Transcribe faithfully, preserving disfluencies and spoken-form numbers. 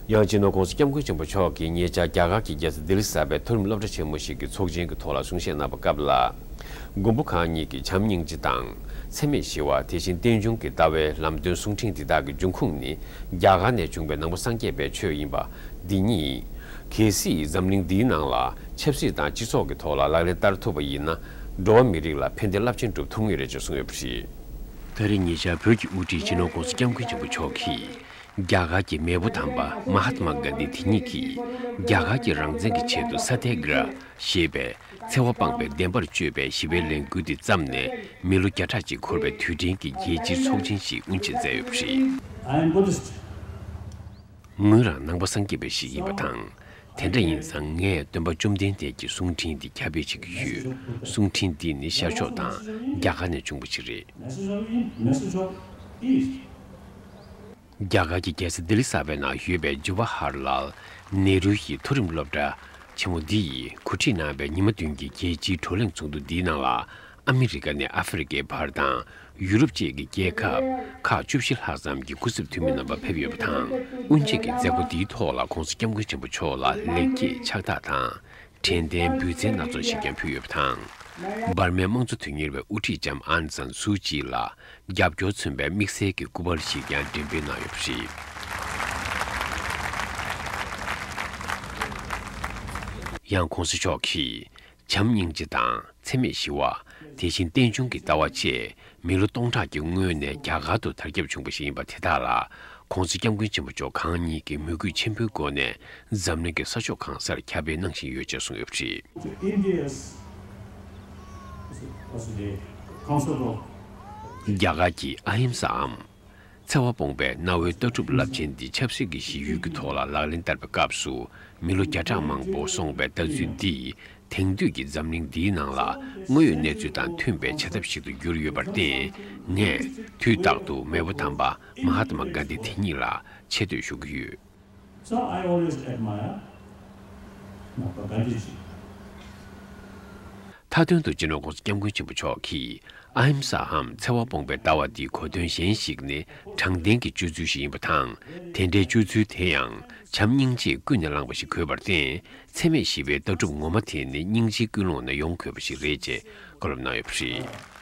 ཡང་སྤྱི་ནོར་༸གོང་ས་༸སྐྱབས་མགོན་ཆེན་པོ་མཆོག་གིས་ཉེ་ཆར་རྒྱ་གར་གྱི་རྒྱལ་ས་ལྡི་ལི་གསར་པའི་མཐོ་རིམ་སློབ་གྲྭ་ཆེན་མོ་ཞིག་གི་ཚོགས་ཆེན་གྱི་ཐོག་ལ་གསུང་བཤད་གནང་བ་སྐབས་ལ། མགོན་པོ་གང་ཉིད་ཀྱིས་བྱམས་སྙིང་རྗེ་དང་། འཚེ་མེད་ཞི་བ། དེ་བཞིན་རྟེན་འབྱུང་གི་ལྟ་བའི་ལམ་སྟོན་གསུང་འཕྲིན་འདི་དག་གི་འབྱུང་ཁུངས་ནི། རྒྱ་གར་ནས་བྱུང་བའི་ནང་པ་སངས་རྒྱས་པའི་ཆོས་ཡིན་པ། འདི་ཉིད། གལ་སྲིད་འཛམ་གླིང་འདིའི་ནང་ལ་ཆབ་སྲིད་དང་སྤྱི་ཚོགས་ཀྱི་ཐོག་ལ་ལག་ལེན་བསྟར་ཐུབ་པ་ཡིན་ན། འགྲོ་བ་མི་རིགས་ལ་ཕན་བདེ་རླབས་ཆེན་སྒྲུབ་ཐུབ་ངེས་རེད་ཅེས་གསུངས་ཡོད་པ་རེད། ད་རེས་ཉེ་ཆར་བོད་ཀྱི་དབུ་ཁྲིད་སྤྱི་ནོར་༸གོང་ས་༸སྐྱབས་མགོན་ཆེན་པོ་མཆོག་གིས། རྒྱ་གར་གྱི་མེས་པོ་དམ་པ་མ་ཧཱ་ཏ་མ་གྷན་དྷི་དེ་ཉིད་ཀྱིས། རྒྱ་གར་གྱི་རང་བཙན་གྱི་ཆེད་དུ་ས་ཏྱ་གྲ་ཞེས་པའི་འཚེ་བ་སྤངས་པའི་བདེན་པར་སྤྱོད་པའི་ཞི་བའི་ལས་འགུལ་འདི་བརྩམས་ནས་མི་ལོ་བརྒྱ་ཕྲག་གཅིག་འཁོར་བའི་དུས་དྲན་གྱི་རྒྱལ་སྤྱིའི་ཚོགས་ཆེན་ཞིག་དབུ་འབྱེད་མཛད་ཡོད་པ་རེད། I am Buddhist. ངོས་རང་ནང་པ་སངས་རྒྱས་པ་ཞིག་ཡིན་པ་དང་། དེ་འདྲ་ཡིན་ཙང་ངས་སྟོན་པ་བཅོམ་ལྡན་འདས་ཀྱི་གསུང་འཕྲིན་འདི་ཁྱབ་སྤེལ་བྱེད་ཀྱི་ཡོད། གསུང་འཕྲིན་འདི་ནི་ཤར་ཕྱོགས་དང་རྒྱ་གར་ནས་བྱུང་བ་ཞིག་རེད། Message of East. རྒྱ་གར་གྱི་རྒྱལ་ས་ལྡི་ལི་གསར་པའི་ནང་ཡོད་པའི་ཇ་ཝ་ཧར་ལཱལ་ནེ་རུ་ཡི་མཐོ་རིམ་སློབ་གྲྭ་ཆེན་མོ་འདི་ཡིས་གོ་སྒྲིག་གནང་བའི་ཉི་མ་བདུན་གྱི་རྒྱལ་སྤྱིའི་བགྲོ་གླེང་ཚོགས་འདུ་འདིའི་ནང་ལ། ཨ་མི་རི་ཀ་ནས་ཨ་ཧྥེ་རི་ཀའི་བར་དང་། ཡུ་རོབ་བཅས་ཀྱི་རྒྱལ་ཁབ་ཁག་བཅུ་བཞི་ལྷག་ཙམ་གྱི་སྐུ་ཚབ་འཐུས་མི་རྣམ་པ་ཕེབས་ཡོད་པ་དང་། དབུ་འབྱེད་ཀྱི་མཛད་སྒོ་འདིའི་ཐོག་ལ་༸གོང་ས་༸སྐྱབས་མགོན་ཆེན་པོ་མཆོག་ལ་ལེགས་སྐྱེས་ཕྱག་རྟགས་དང་། དྲན་རྟེན་འབུལ་ཚན་སྣ་ཚོགས་ཤིག་ཀྱང་ཕུལ་ཡོད་པ་དང་། འབར་མའི་དམངས་གཙོ་དོན་གཉེར་བའི་དབུ་ཁྲིད་ལྕམ་ཨང་སན་སུའུ་ཅི་ལ་རྒྱབ་སྐྱོར་མཚོན་པའི་དམིགས་བསལ་གྱི་སྐུ་པར་ཞིག་ཀྱང་འགྲེམས་སྤེལ་གནང་ཡོད་པ་རེད། ཡང་༸གོང་ས་མཆོག་གིས། བྱམས་སྙིང་རྗེ་དང་འཚེ་མེད་ཞི་བ། དེ་བཞིན་རྟེན་འབྱུང་གི་ལྟ་བ་བཅས་མི་ལོ་སྟོང་ཕྲག་གི་སྔོན་ནས་རྒྱ་གར་དུ་དར་ཁྱབ་བྱུང་བ་ཞིག་ཡིན་པ་དེ་དག་ལ་༸གོང་ས་༸སྐྱབས་མགོན་ཆེན་པོ་མཆོག་གང་ཉིད་ཀྱིས་མོས་གུས་ཆེན་པོའི་སྒོ་ནས་འཛམ་གླིང་གི་ས་ཕྱོགས་གང་སར་ཁྱབ་སྤེལ་གནང་བཞིན་ཡོད་ཅེས་གསུངས་ཡོད་པ་རེད། India's, what's the concept of རྒྱ་གར་གྱི་ཨ་ཧིམ་སའམ། འཚེ་བ་སྤོང་བའི་གནའ་བོའི་ལྟ་གྲུབ་རླབས་ཆེན་འདི་ཆབ་སྲིད་ཀྱི་གཞི་ཡུལ་གྱི་ཐོག་ལ་ལག་ལེན་བསྟར་བའི་སྐབས་སུ་མི་ལོ་བརྒྱ་ཕྲག་མང་པོ་སོང་བའི་ལྟ་ཚུལ་འདིས་དེང་དུས་ཀྱི་འཛམ་གླིང་འདིའི་ནང་ལ་དངོས་ཡོད་གནས་ཚུལ་དང་མཐུན་པའི་བྱ་ཐབས་ཤིག་ཏུ་གྱུར་ཡོད་པར་བརྟེན། ངས་དུས་རྟག་ཏུ་མེས་པོ་དམ་པ་མ་ཧཱ་ཏ་མ་གྷན་དྷི་དེ་ཉིད་ལ་ཆེ་བསྟོད་ཞུ་གི་ཡོད། So I always admire Mahatma Gandhiji. མཐའ་དོན་དུ་སྤྱི་ནོར་༸གོང་ས་༸སྐྱབས་མགོན་ཆེན་པོ་མཆོག་གིས་ཨ་ཧིམ་སའམ་འཚེ་བ་སྤོང་བའི་ལྟ་བ་འདིའི་གོ་དོན་གཞན་ཞིག་ནི་དྲང་བདེན་གྱི་སྤྱོད་ཚུལ་ཞིག་ཡིན་པ་དང་། དེ་འདྲའི་སྤྱོད་ཚུལ་དེ་ཡང་བྱམས་སྙིང་རྗེས་ཀུན་ནས་བསླངས་པ་ཞིག་དགོས་པར་བརྟེན། འཚེ་མེད་ཞི་བའི་ལྟ་གྲུབ་ངོ་མ་དེ་ནི་སྙིང་རྗེའི་ཀུན་སློང་ནས་ཡོང་དགོས་པ་ཞིག་རེད་ཅེས་བཀའ་སློབ་གནང་ཡོད་པ་རེད།